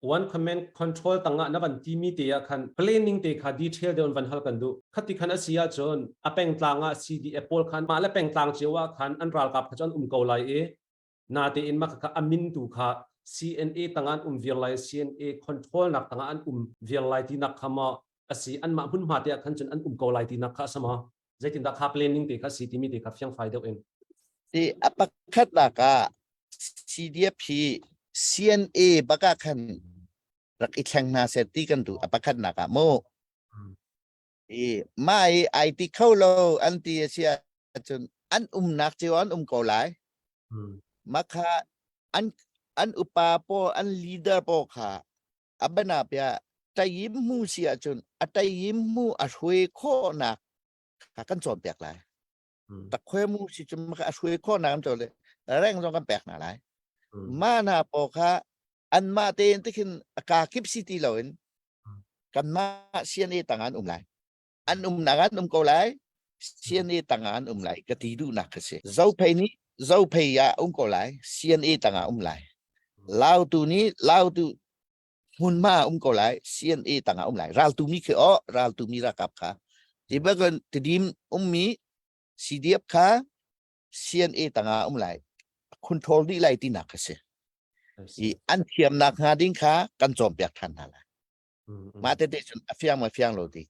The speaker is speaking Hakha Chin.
One command control tangah na van timi te ah khan planning te kha detail deuh in van hal kan duh. Khati khan a si ahcun a pengtlang ah CDF pawl khan mah le pengtlang cio ah khan an ralkap kha cu an um ko lai i natein mah kha a min tu kha CNA tangah an um viar lai CNA control nak tangah an um viar lai tinak kha maw a si anmah hmunhma te ah khan cun an um ko lai tinak kha a si maw zeitindah kha planning te kha si timi te kha fiangfai deuh in ti a pakhatnak ah CDF hi CNA baka khan rak i thleng hna seh ti kan duh a pakhatnak ah mu i mah i ai ti kho lo an ti a si ahcun an umnak cio an um ko lai mah kha an an upa pawl an leader pawl kha a bana pia tayim mu si ahcun a tayim mu a hruai khawhnak kha kan cawnpiak lai takkhwe mu si cun mah kha a hruai khawhnak kan cawn le reng zong kan pek hna lai mah hna pawl kha anmah tein tikhin a ka kip si ti loin kanmah CNA tangah an um lai an umnak an um ko lai CNA tangah an um lai ka ti duhnak ka si Zophei nih Zophei ah um ko lai CNA tangah um lai Lautu nih Lautu hmunhma ah um ko lai CNA tangah um lai raltu mi khi o raltu mi ralkap kha ti bakin Tidim ummi CDF kha CNA tangah um lai control dih lai tinak kha si i an thiamnak hnga ding kha kan cawnpiak ṭhan hna lai mah tete cun a fiang ma fiang lo ti.